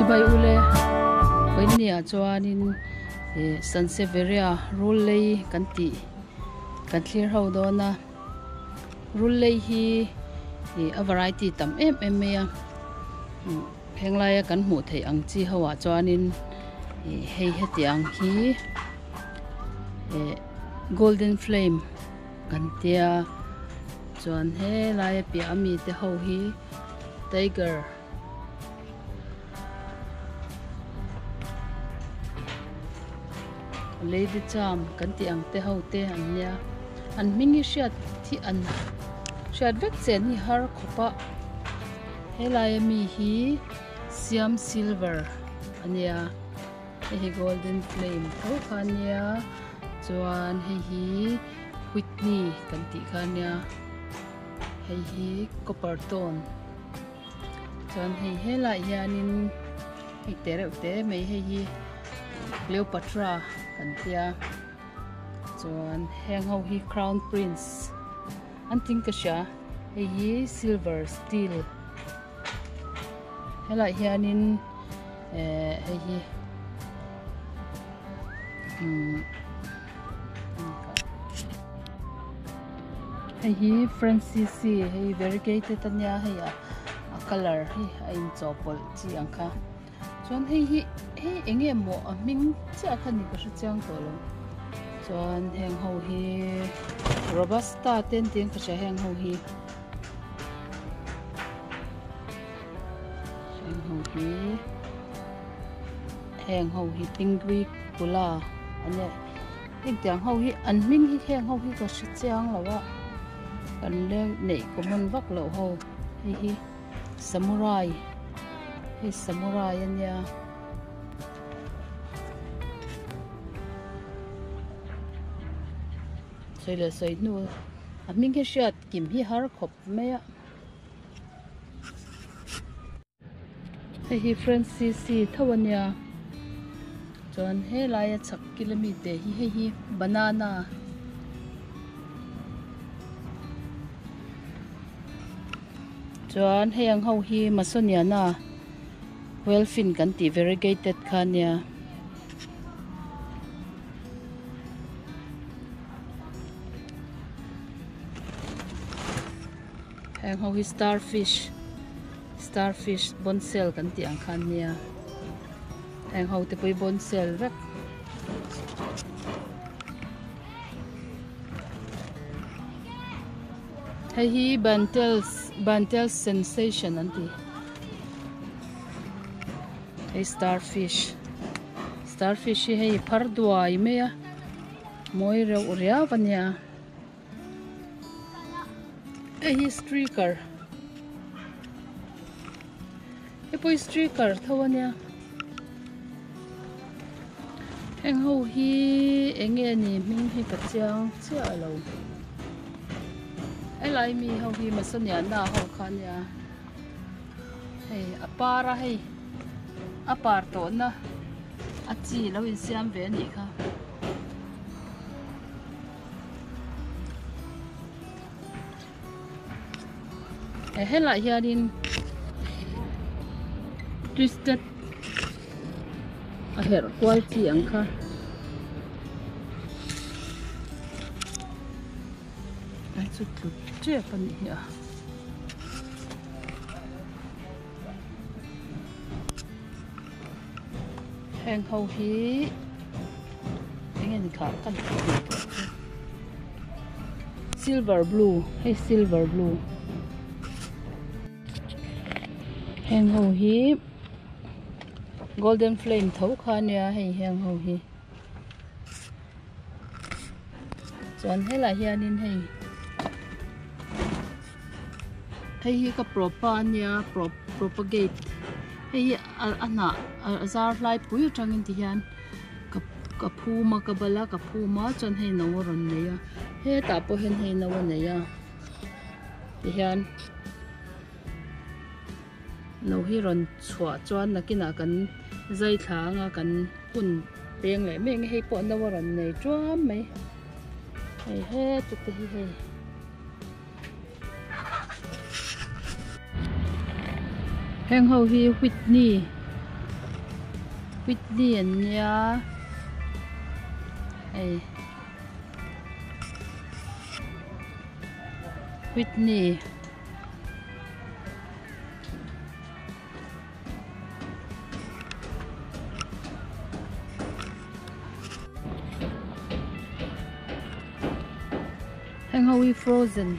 Chibai ule vawinia chuanin ih Sansevieria rul lei kan tih kan thlir ho dawn a rul lei hi ih a variety tam em em mai a henglaia kan hmuh theih ang chi ho ah chuanin ih hei heti ang hi eh golden flame kan tia chuan helai a piah ami te ho hi tiger. Lady charm kan tih ang te ho te an nia an hming hi hriat hi an hriat vek chen hi har khawp a helai ami hi siam silver a nia hei hi golden flame tho kha a nia chuan hei hi whitney kan tih kha a nia hei hi copper tone. Chuan hei helaiah hianin hei te reuh te mai hei hi Cleopatra kan tia chuan heng ho hi crown prince an ting ka hria hei hi silver steel helaiah hianin eh hei hi umm. Hei hi Francis-i hei variegated ania hei a a colour hi a inchawhpawlh chi ang kha chuan hei hi hei eng nge maw a hming chiah kha ni ka hre chiang tawh lo chuan heng ho hi robusta te an tih ang ka hria heng ho hi heng ho hi heng ho hi pinguicula ania. Hengtiang ho hi an hming hi heng ho hi ka hre chiang lo a kan leng neih common vak loh ho hei hi samurai hei samurai a nia. Sawi leh sawi hnu a hming hi hriat kim hi har khawp mai a. Hei hi Francis-i tho a nia chuan helaia chhak kil ami te hi hei hi banana chuan hei ang ho hi masoniana wellfin kan tih variegated kha a nia. Heng ho hi starfish starfish bonsel kan tih ang kha an nia heng ho te pawh hi bonsel vek. Hei hi bantels bantels sensation an ti hei starfish starfish hi hei phar duai mai a mawi reuh riau a nia. Hei hi striker hei pawh hi striker tho a nia heng ho hi eng nge ni hming hi ka chiang chiah lo helai mi ho hi masoniana ho kha a nia hei a par a hei a par tawhna a chi lo insiam ve a nih kha. Helaiah hianin twisted a herh kual chi ang kha a chu tlu tep a nih hi a. Heng ho hi eng nge ni kha ka tih tawh chu silver blue hei silver blue heng ho hi golden flame tho kha ania hei heng ho hi chuan helaiah hianin hei hei hi ka propa ania propagate hei hi a hnah a zar hlai pui atangin ti hian ka ka phum a ka bal a ka phum a chuan hei no a rawn nei a hetah pawh hian hei no a nei a ti hian no hi rawn chhuah chuan nakinah kan zai thla anga kan hun peng leh mek hei pawh no a rawn nei tuam mai hei heta te hi hei. Heng ho hi Whitney Whitney an nia hei Whitney. Heng ho hi frozen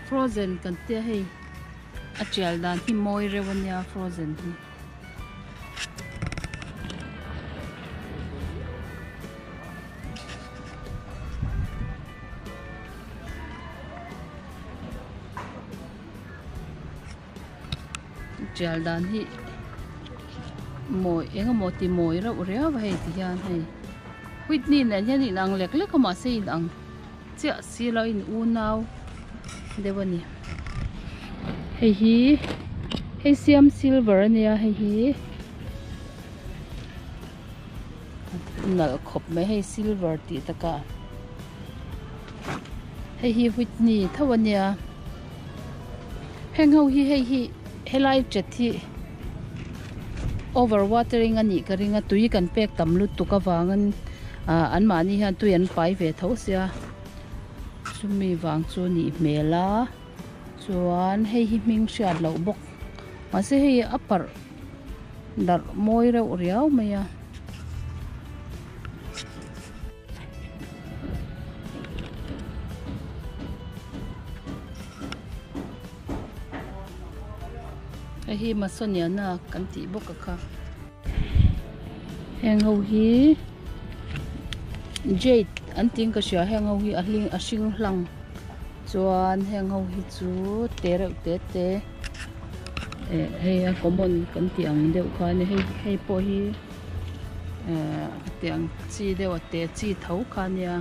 frozen kan tia hei a tial dan hi mawi reuh ania frozen hi. Tial dan hi mawi eng emaw ti mawi reuh riau a hei ti hian hei Whitney nen hian inang lek lek a mahse inang chiah si lo in unau deuh a ni hei hi hei siam silver a nia hei hi nalh khawp mai hei silver tih takah hei hi Whitney tho a nia heng ho hi hei hi helai chat hi over watering a nih ka ring a tui kan pek tam lutuk avangin ah an mahni hian tui an pai ve tho sia chumi vang chu nih hmel a chuan hei hi hming hriat loh bawk mahse hei a parh darh mawi reuh riau mai a. Hei hi Masoniana kan tih bawk a kha. Heng ho hi jade an tiin ka hria heng ho hi a hling a hring hlang chuan heng ho hi chu te reuh te te eh hei a common kan tih ang deuh kha a ni hei hei pawh hi eh tiang chi deuh a te chi tho kha a nia.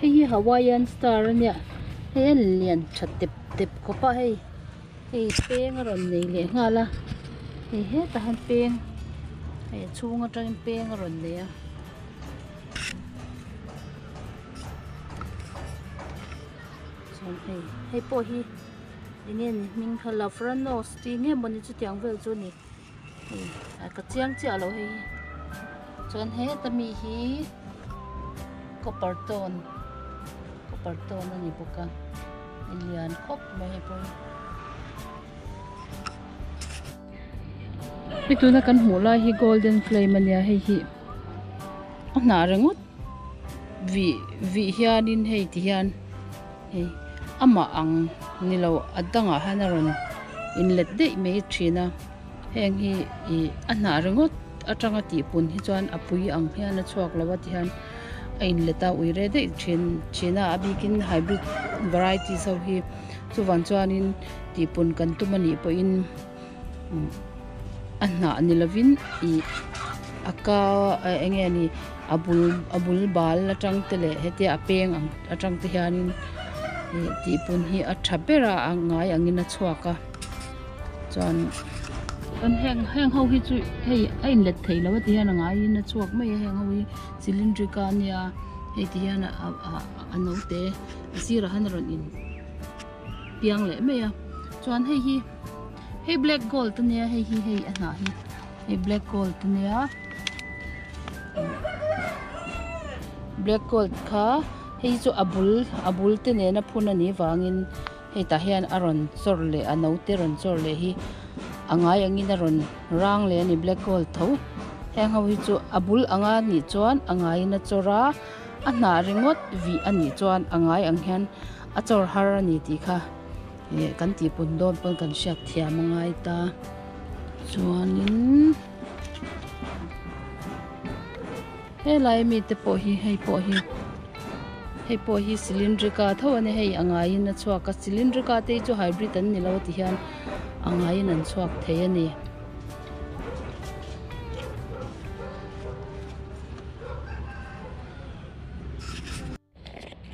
Hei hi Hawaiian star a nia hei a lian tha tep tep khawp a hei hei peng a rawn nei leh nghal a hei hetah hian peng hei a chhung atangin peng a rawn nei a. Chuan hei hei pawh hi eng nge ni hming kha Lavranos tih nge mawni chutiang vel chu a ni. Ka chiang chiah lo hei chuan heta mi hi copper tone copper tone a ni bawk a a lian khawp mai hei pawh hi hei tuna kan hmuh lai hi golden flame a nia hei hi a hnah ringawt vih vih hianin hei ti hian hei amah ang ni lo a dangah hian a rawn inlet daih mai thin a heng hi ih a hnah ringawt atanga tih pun hi chuan a pui ang hian a chhuak lo a ti hian a inlet a ui reh daih thin thin a a bikin hybrid varieties ho hi chuvang chuanin tih pun kan tum anih pawhin a hnah ni lovin ih a ka eng nge ni a bul a bul bal atang te leh hetia a peng ang atang te hianin ih tih pun hi a tha ber a a ngai angin a chhuak a chuan chuan heng heng ho hi chu hei a inlet thei lo a ti hian a ngaiin a chhuak mai a heng ho hi cylindrical a nia hei ti hian a a naute a sirah hian a rawn in piang leh mai a chuan hei hi hei black gold a nia hei hi hei a hnah hi hei black gold a nia black gold kha hei chu a bul a bul te nena phun a nih vangin hei tah hian a rawn chawr leh a naute rawn chawr leh hi a ngai angin a rawn rang leh a ni black gold tho heng ho hi chu a bul anga nih chuan a ngaiin a chawr a a hnah ringawt vih a nih chuan a ngai ang hian a chawr har a ni tih kha ih kan tih pun dawn pawn kan hriat thiam a ngai ta chuanin helai mi te pawh hi hei pawh hi hei pawh hi cylindrical tho a ni hei a ngaiin a chhuak a cylindrical te hi chu hybrid an ni lo ti hian a ngaiin an chhuak thei a ni.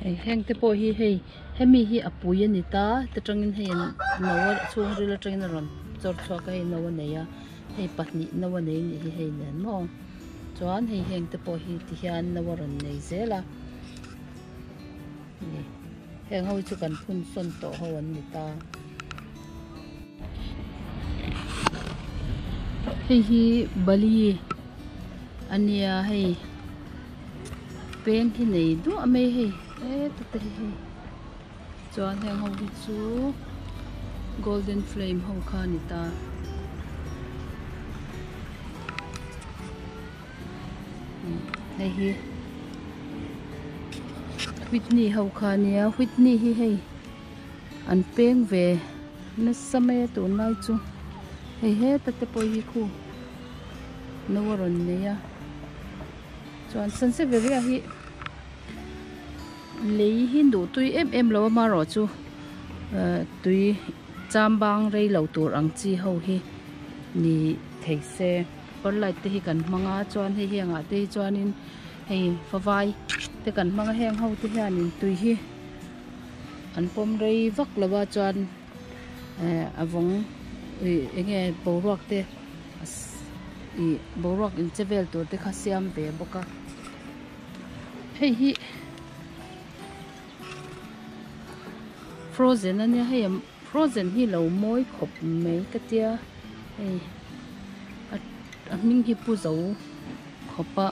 Hei heng te pawh hi hei hemi hi a pui a ni ta ta tangin hei an no a chhungril atangin a rawn chawr chhuak a hei no a nei a hei pahnih no a nei a nih hi hei nen maw chuan hei heng te pawh hi ti hian no a rawn nei zel a ni heng ho hi chu kan phun sawn tawh ho an ni ta. Hei hi bali a nia hei peng hi nei duah mai hei heta te hi hei chuan heng ho hi chu golden flame ho kha a ni ta. Hei hi whitney ho kha a nia whitney hi hei an peng ve nasa mai a tunlai chu hei heta te pawh hi khu no a rawn nei a chuan sanseveria hi lei hi duh tui em em lo a amaherawh chu ah tui chambang rei lo tur ang chi ho hi ni thei se. Par light te hi kan hmang a chuan hei hengah te hi chuanin hei favai te kan hmang a heng ho te hianin tui hi an pawm rei vak lo a chuan eh a vawng ih eng nge boruak te ih boruak in che vel tur te kha siam ve bawk a hei hi frozen ania hei Frozen hi lo mawi khawp mai ka tia hei a hming hi pu zo khawp a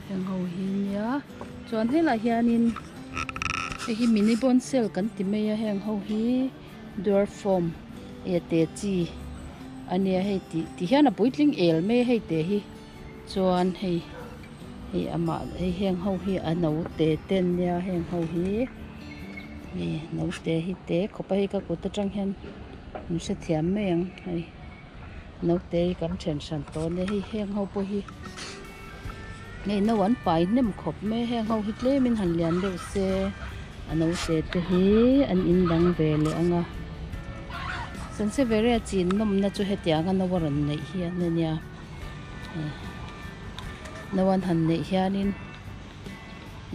heng ho hi nia chuan helaiah hianin hei hi mini bonsai kan ti mai a heng ho hi dwarf form e te chi a nia hei tih ti hian a puitling el mai a hei te hi. Chuan hei hei amah hei heng ho hi a naute te an nia heng ho hi hei naute hi te khawp a hei ka kut atang hian an hrethiam mai ang hei naute hi kan then hran tawh ania hei heng ho pawh hi hei no an pai hnem khawp mai a heng ho hi tlem in han lian deuh se a naute te hi an in dang ve leh ang a sanseveria chin nawmna chu hetiang a no a rawn neih hian ania. No an han neih hianin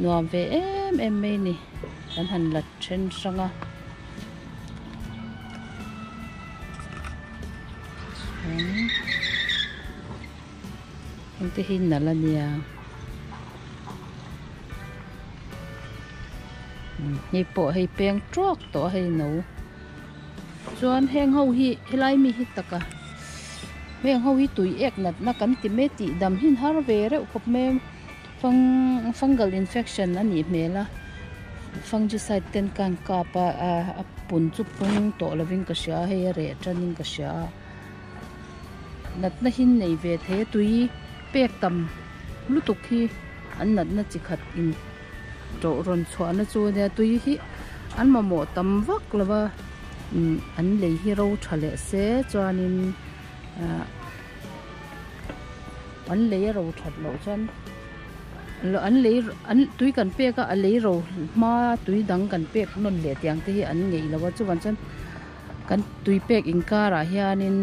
nuam ve em em mai a ni kan han la then hrang a heng te hi nalh a nia hei pawh hei peng tawk tawh a hei no. Chuan heng ho hi helai mi hi taka heng ho hi tui ek natna kan ti mai tih dam hi an har ve reuh khawp mai a fang fungal infection a nih hmel a fungicide ten khan kap a a pun chu pung tawh lovin ka hria a hei a reh tanin ka hria a natna hi an nei ve thei a tui pek tam lutuk hi an natna chi khat in. Tawh rawn chhuahna chu ania tui hi an mamawh tam vak lo va umm an lei hi ro tha leh se chuanin ah an lei a ro that loh chuan an lei an tui kan pek a a lei ro hma tui dang kan pek nawn leh tiang te hi an ngeih lo a chuvang chuan kan tui pek inkarah hianin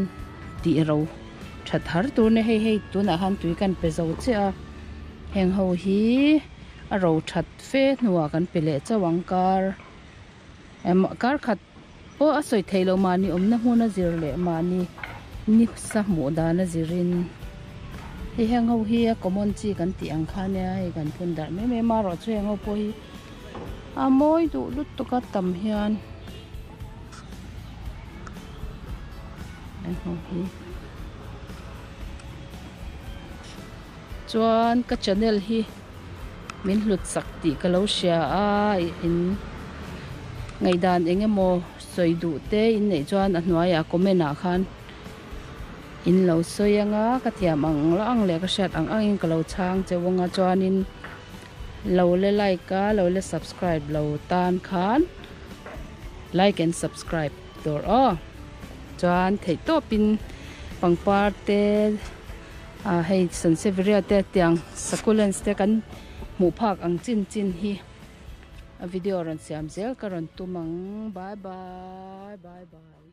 tih ro that har tur a nia hei hei tunah khan tui kan pe zo chiah a heng ho hi. A ro that fe hnuah kan pe leh chauh ang kar em kar khat pawh a sawi theih loh mahni awmna hmun a zir leh mahni ni sa hmuh dan a zirin hei heng ho hi a common chi kan tih ang kha nia hei kan phun darh mai mai a erawh chu heng ho pawh hi a mawi duh lutuk a tam hian heng ho hi. Chuan ka channel hi min hlut sak tih ka lo hria a in ngaihdan eng emaw sawi duh te in neih chuan a hnuaiah comment ah khan in lo sawi anga ka thiam ang la ang leh ka hriat ang ang in ka lo chhang cheu anga chuanin lo le like a lo le subscribe lo tan khan like and subscribe tur aw chuan theihtawpin pangpar te. Ah hei Sansevieria te tiang succulents te kan hmuh phak ang chin chin hi a video rawn siam zel ka rawn tum ang bye bye bye bye.